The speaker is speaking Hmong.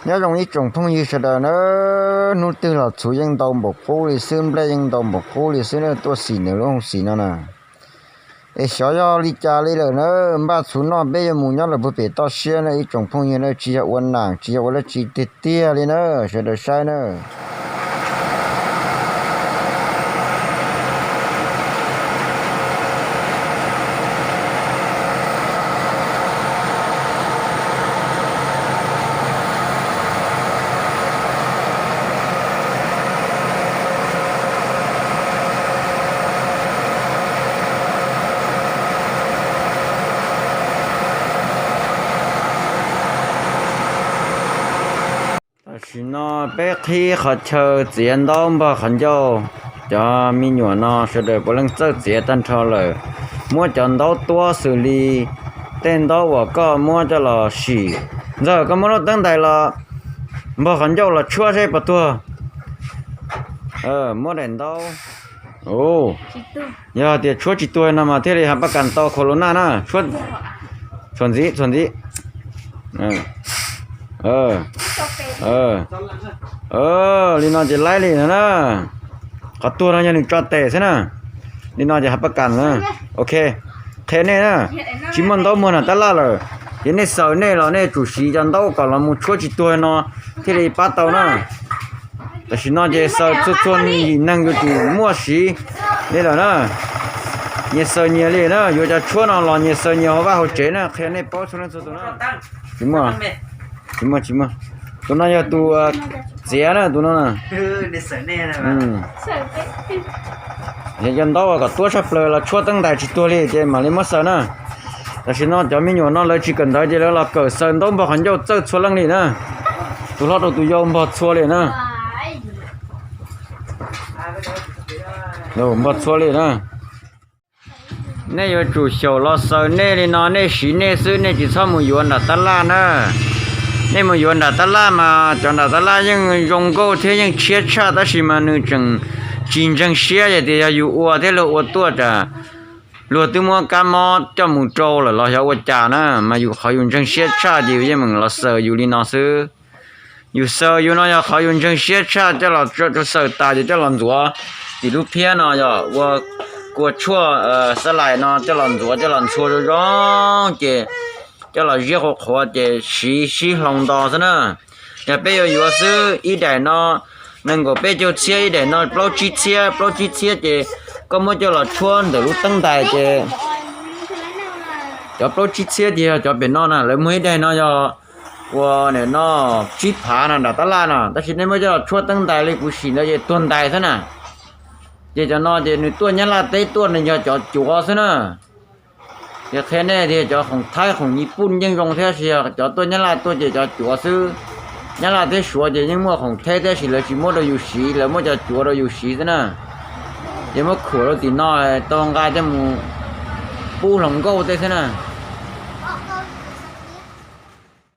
Nyob zoo ib tsoom phooj ywg sawv daws na, hnub twg los txhuv yeej ntau npaum qub li xwb, nplej yeej ntau npaum qub li xwb na, tuaj xim ntawm lub hoov xim no na. Es xyov yog li cas li lawm na, npaj txhuv noj peb yuav mus nyob lawm puag pem toj siab na ib tsoom phooj ywg na, tsis yog ua nam tsis yog ua dab tsi tiag tiag li na, sawv daws saib na. Tam sim no peb qhib qhov chaw txiav ntaub npog qhov ncauj, cov me nyuam no sawv daws puav leej txawj txiav tag nrho lawm. Muab cov ntaub tuab xws li tej ntaub uas koj muab coj los sim. Ntxawg, koj muab lub teeb ntais los npog qhov ncauj los tshuab seb puas tuag. Muab daim ntaub. Yog tias tshuab tsis tuag no mas thiaj li hav paj kas tau khaus lus naj na. Txhuam ntxiv, txhuam ntxiv. Li no ces laib li no na. Qhov tuag no yog nws tso tes xwb na. Li no ces hav paj kas na. Ok, qhia nej na, tsis muaj ntaub muag nram tab laj lawm, ces nej xaws nej los nej tsum siv cov ntaub kom los mus tshuab tsis tuag no thiaj li pab tau na. Tam sim no ces xaws txhua txhua yim neeg yuav tsum muaj siv li lawm na. Nyias xaws nyias li na, yuav cov tshuab no los nyias xaws nyias hauv vaj hauv tsev na, qhia nej paub txhua leej txhua tus na. Tsis muaj, tsis muaj, tsis muaj. Tus no yog tus txiav na, tus no na. Yog cov ntaub kom tuab tshaj plaws los tshuab teeb ntais tsis tuag li ces mam li muab xaws na. Tam sim no cov me nyuam no lawv tsis kawm ntawv ces lawv los kawm xaws ntaub npog qhov ncauj txawj txhua leej li na. Tus hlob rau tus yau npog txhua li na. Npog txhua li na. Nej yuav tsum xyaum los xaws nej li no, nej siv nej xwb, nej tsis txhob mus yuav nram tab laj na. Nej mus yuav nram tab laj mas cov nram tab laj yeej zoo nkauj thiab yeej tshiab tshaj tab sis mas nws tseem tsis ntseeg siab, yog tias yog yus ua thiab luag ua tuaj tas luag twb muab kab mob coj mus rau lawm los xyov ua cas na, mas yus qhov yus ntseeg siab tshaj ces yus yeej meem los xaws yus li no xwb. Yus xaws yus no yog qhov yus ntseeg siab tshaj, coj los xaws tas ces coj los ntxuav tim lub phiab no yog ua kua tshuaj xab lais no coj los ntxuav coj los ntxhua zoo zoo ces coj los ziab qhuav qhuav ces siv sib hloov nto xwb na. Yog peb yuav yuav xwb ib daim no nees nkaum peb caug txhiab, ib daim no plaub tsib txhiab, plaub tsib txhiab ces koj muab coj los tshuab ntawm lub teeb ntais ces cov plaub tsib txhiab ces yog cov pem no na, lawv muag ib daim no yog ua no tsib phav no nram tab laj no, tab sis nej muab coj los tshuab teeb ntais li kuv sim ntawd ces tuag ntais xwb na. Ces cov no ces nws tuaj Nyab Laj teb tuaj nws yog cov cuav xwb na. Ces qhia nej tias cov khoom Thaib khoom Nyij Pooj yeej zoo thiab sis yog cov tuaj Nyab Laj tuaj ces cov cuav xwb. Nyab Laj thiab Suav ces yeej muaj khoom Thaib tab sis lawv tsis muab rau yus siv, lawv muab cov cuav rau yus siv xwb na. Ces muab khuam rau tim no tau nqa coj mus pub hluas nkauj tej xwb na.